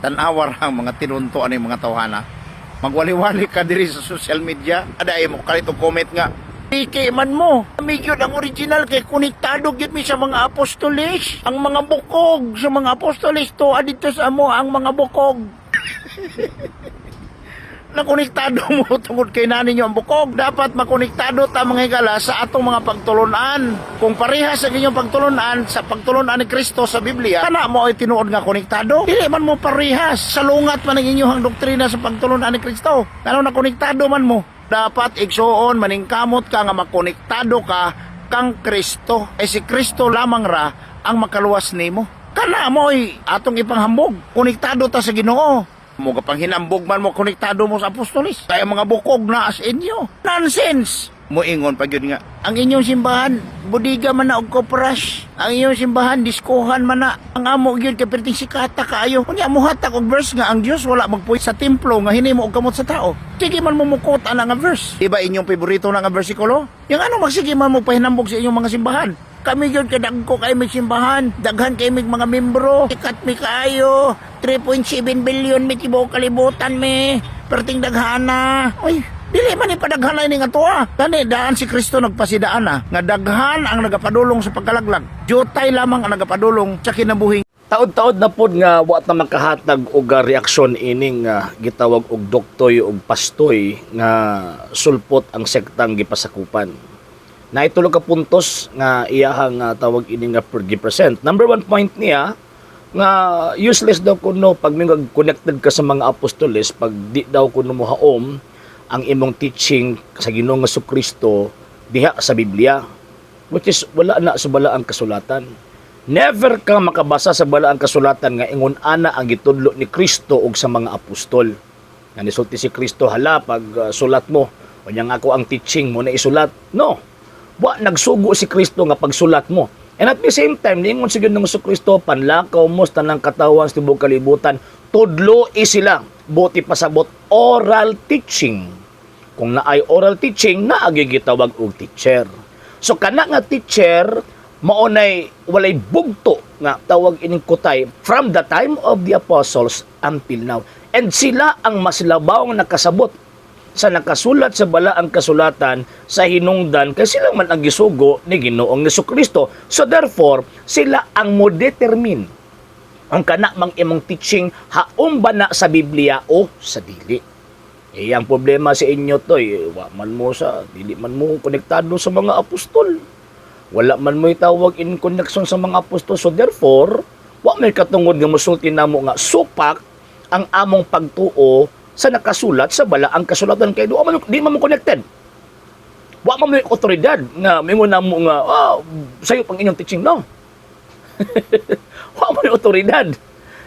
Tan-awar ang mga tinunto ani mga tawhana. Magwali-wali ka diri sa social media, ada mo kalito comment nga Piki man mo. Kami gyud ang original kay konektado gyud mi sa mga apostoles. Ang mga bukog sa mga apostoles to adito sa amo ang mga bukog. Nakonektado mo tungod kay nani nyo ang bukog. Dapat makonektado ta, mga higala, sa atong mga pagtulunan. Kung parehas sa inyong pagtulunan sa pagtulunan ni Kristo sa Biblia, kana mo ay tinuod nga konektado. Dili man mo parehas. Salungat man ang inyong doktrina sa pagtulunan ni Kristo. Kano nakonektado man mo? Dapat, igsuon, maningkamot ka nga makonektado ka kang Kristo. Ay si Kristo lamang ra ang makaluwas nimo. Kana mo ay atong ipanghambog. Konektado ta sa Ginoo. Mo ka pang hinambog man mo, konektado mo sa apostolis. Kaya mga bukog na as inyo. Nonsense! Moingon pa gyud nga. Ang inyong simbahan, budiga man na og kopras. Ang inyong simbahan, diskohan man na. Ang amo gyud kay perting sikata kaayo. Unya mohatag og verse nga ang Dios wala magpuy sa templo nga hinimo og kamot sa tao. Sige man mo mukot ana nga verse. Di ba inyong paborito na nga bersikulo? Yang ano magsige man mo pahinambog sa inyong mga simbahan? Kami gyud kay dagko kay mig simbahan, daghan kay mig mga membro, sikat mi kaayo, 3.7 billion mi tibuok kalibutan mi, perting daghana. Uy, dili man ipadaghan ini nga tuwa. Gani daan si Kristo nagpasidaan na nga daghan ang nagapadulong sa pagkalaglag. Jutay lamang ang nagapadulong sa kinabuhing. Taod-taod na pod nga wa ta makahatag og reaksyon ining gitawag og doktoy og pastoy nga sulpot ang sektang gipasakupan. Naitulo ka puntos nga iyahang tawag ini nga gipresent. Number one point niya nga useless daw kuno pag mingag connected ka sa mga apostoles pag di daw kuno mohaom ang imong teaching sa Ginoong Kristo diha sa Biblia, which is wala na sa balaang kasulatan. Never ka makabasa sa balaang kasulatan nga ingon ana ang gitudlo ni Kristo ug sa mga apostol. Nga nisulti si Kristo, "Hala, pag sulat mo, unya nga ako ang teaching mo na isulat." No. Wa nagsugo si Kristo nga pagsulat mo. And at the same time, niingon si Ginoong Kristo, "Panlakaw mo sa tanang katawan sa tibuok kalibutan, tudlo sila." Buot pasabot, oral teaching. Kung naay oral teaching, naagi gitawag og teacher. So kana nga teacher, maunay walay bugto nga tawag ining kutay from the time of the apostles until now. And sila ang mas labaw nga nakasabot sa nakasulat sa balaang kasulatan sa hinungdan kay sila man ang gisugo ni Ginoong Kristo. So therefore, sila ang mo determine ang kana mang imong teaching haom ba na sa Biblia o sa dili. Eh, ang problema sa inyo to, eh, wa man mo sa, dili man mo konektado sa mga apostol. Wala man mo itawag in connection sa mga apostol. So therefore, wa may katungod nga musulti namo nga supak ang among pagtuo sa nakasulat sa balaang kasulatan kay di man, di man mo connected. Wa man mo otoridad nga mingon namo nga sayo pang inyong teaching, no. Wa mo otoridad.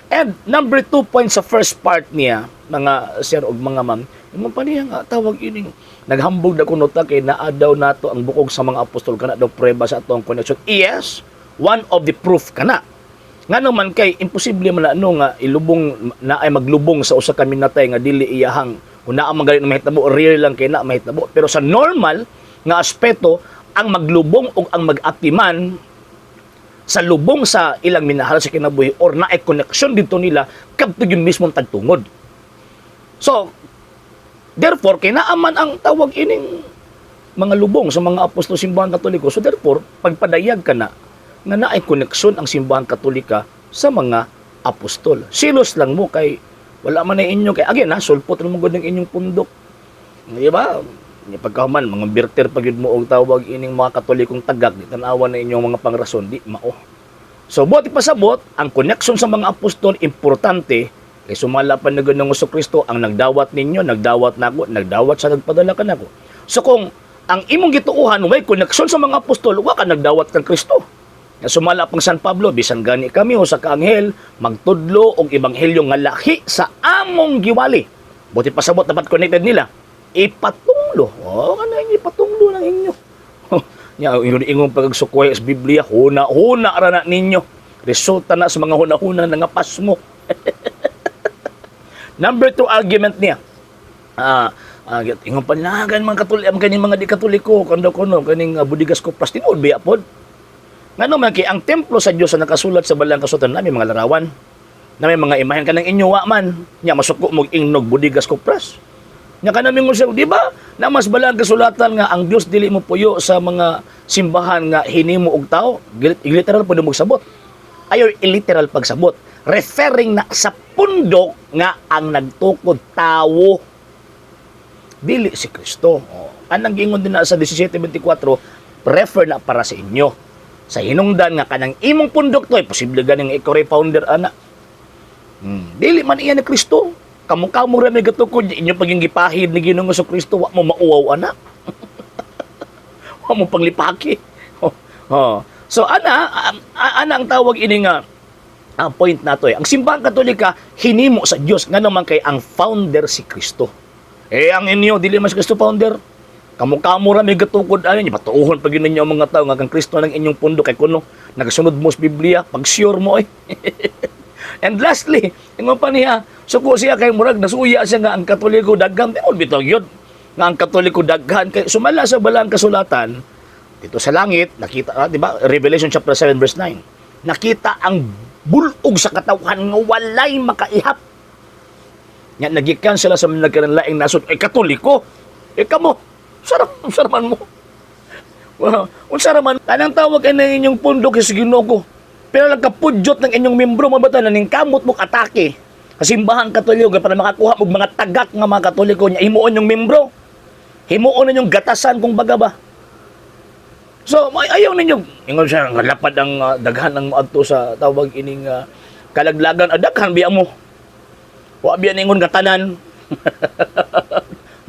And number two point sa first part niya, mga sir og mga ma'am, imo pa niya nga tawag ining naghambog na kuno ta kay naa daw nato ang bukog sa mga apostol, kana daw prueba sa atong connection. Yes, one of the proof kana. Ngano man kay imposible man na ano nga ilubong na ay maglubong sa usa ka minatay nga dili iyahang, kung naa man gani na mahitabo, rare lang kay na mahitabo. Pero sa normal nga aspeto, ang maglubong ug ang mag-atiman sa lubong sa ilang minahal sa kinabuhi or naay connection dito nila kadto yung mismong tagtungod. So, therefore, kay naa man ang tawag ining mga lubong sa mga apostol simbahan Katoliko. So therefore, pagpadayag ka na nga naay koneksyon ang simbahan Katolika sa mga apostol. Silos lang mo kay wala man na inyo kay again ha, sulpot ra man gud ang inyong pundok. Di ba? Ni pagkahuman mga birter pag yun mo og tawag ining mga Katolikong tagak, di tan-awan na inyong mga pangrason, di mao. So buot pasabot, ang connection sa mga apostol importante kay sumala pa na Ginoong Kristo ang nagdawat ninyo, nagdawat nako, nagdawat sa nagpadala kanako. So kung ang imong gituohan way connection sa mga apostol, wa ka nagdawat kang Kristo. Nga sumala pang San Pablo, "Bisan gani kami o sa kaanghel magtudlo og ebanghelyo nga lahi sa among giwali." Buot pasabot, dapat connected nila. Ipatunglo. Oh, kana inyo ipatunglo ng inyo. Nya ingon ingong pagsukway sa Biblia, huna-huna ra na ninyo. Resulta na sa mga huna-huna nga pasmo. Number two argument niya. Ingon pa na gan mga Katoliko, ang kaning mga di Katoliko, kando kuno kaning budigas kopras, tinuod biya pod. Ngano man kay ang templo sa Dios sa nakasulat sa balang kasulatan nami mga larawan. Na may mga imahen kanang inyo wa man. Nya masuko mo ingnog Bodegas Kopras. Nya kanang mingon siya, di ba? Na mas balang kasulatan nga ang Dios dili mo puyo sa mga simbahan nga hinimo og tao, literal po mo sabot. Ayo illiteral pagsabot. Referring na sa pundok nga ang nagtukod tawo, dili si Kristo. Oh. Anang giingon din na sa 17:24, refer na para sa inyo. Sa hinungdan nga kanang imong pundok to, ay posible ganing ikaw ray founder ana. Dili man iya ni Kristo. Kamo-kamo ra may gatukod inyo paging gipahid ni Ginoong Kristo, wa mo mauwaw ana. Wa mo panglipaki. Oh. So ana, ana ang tawag ini nga ang point nato eh. Ang Simbahang Katolika hinimo sa Dios nga naman kay ang founder si Kristo. Eh ang inyo dili man si Kristo founder. Kamo-kamo ra may gatukod ani niyo, patuohon pag yun ninyo ang mga tao nga kang Kristo ng inyong pundok kay kuno nagasunod mo sa Biblia, pag sure mo eh. And lastly, ingon pa niya, suko siya kay murag nasuya siya nga ang Katoliko daghan, di bitaw yun. Nga ang Katoliko daghan kay sumala sa balang kasulatan dito sa langit, nakita, di ba? Revelation chapter 7 verse 9. Nakita ang bulog sa katawhan nga walay makaihap. Nga nagikan sila sa mga nagkaranlaing nasod, ay Katoliko. Eh kamo, sarap, saraman mo. Wow, unsa ra man kanang tawag ay ng inyong pundok sa Ginoo ko. Pero nagkapudyot ng inyong membro mabata na ning kamot mo atake sa Simbahang Katoliko para makakuha og mga tagak nga mga Katoliko nya himuon yung membro. Himuon ninyong gatasan kung baga ba. So, may ayaw ninyo. Ingon siya, nga lapad ang daghan ang moadto sa tawag ining kalaglagan. Ah, daghan biya mo. Wa biya ningon nga tanan.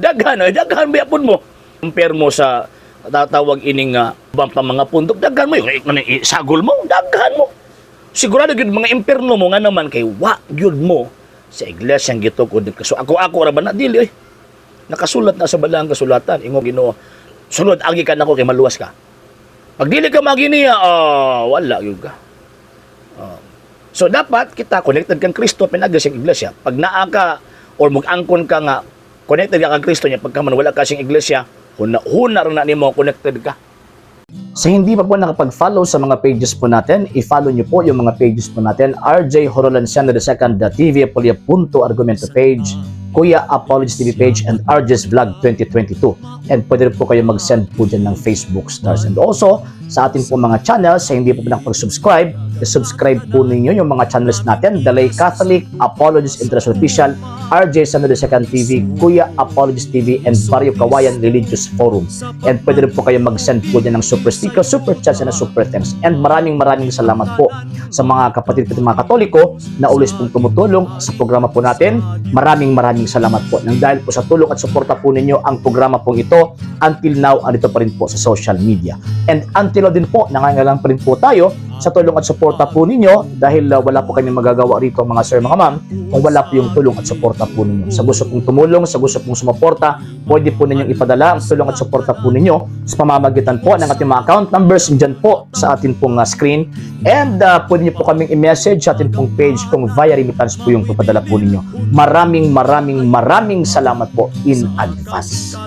Daghan, ay daghan biya pud mo. Compare mo sa tatawag ining bang pa mga pundok, daghan mo yung sagol mo, daghan mo. Sigurado gyud mga imperno mo nga naman kay wa gyud mo sa iglesia ang gitukod ni Kristo. Ako ako ra ba na dili eh. Nakasulat na sa balang kasulatan ingon Ginoo. Sunod agi ka nako kay maluwas ka. Pag dili ka maginiya, wala gyud ka. Ah. So dapat kita connected kang Kristo pinagi sa iglesia. Pag naa ka or mag-angkon ka nga connected ka kang Kristo niya pagka man wala ka siyang iglesia, huna huna ra na nimo connected ka. Sa hindi pa po nakapag-follow sa mga pages po natin, i-follow nyo po yung mga pages po natin. RJ Horolanciano II, the TV Apolia Punto Argumento page, Kuya Apologies TV page, and RJ's Vlog 2022. And pwede rin po kayo mag-send po dyan ng Facebook stars. And also, sa ating po mga channels, sa hindi po nakapag-subscribe, i-subscribe po ninyo yung mga channels natin, The Lay Catholic, Apologies International Official, RJ Sano II TV, Kuya Apologies TV, and Barrio Kawayan Religious Forum. And pwede rin po kayo mag-send po dyan ng super sticker, super chats, and super thanks. And maraming maraming salamat po sa mga kapatid ko mga Katoliko na always pong tumutulong sa programa po natin. Maraming maraming salamat po. Nang dahil po sa tulong at suporta po ninyo ang programa pong ito, until now, andito pa rin po sa social media. And until now din po, nangangailangan pa rin po tayo sa tulong at suporta po ninyo dahil wala po kami magagawa rito, mga sir, mga ma'am, kung wala po yung tulong at suporta po ninyo. Sa gusto pong tumulong, sa gusto pong sumuporta, pwede po ninyong ipadala ang tulong at suporta po ninyo sa pamamagitan po ng ating mga account numbers dyan po sa atin pong screen. And pwede niyo po kaming i-message sa atin pong page kung via remittance po yung papadala po ninyo. Maraming maraming maraming salamat po in advance.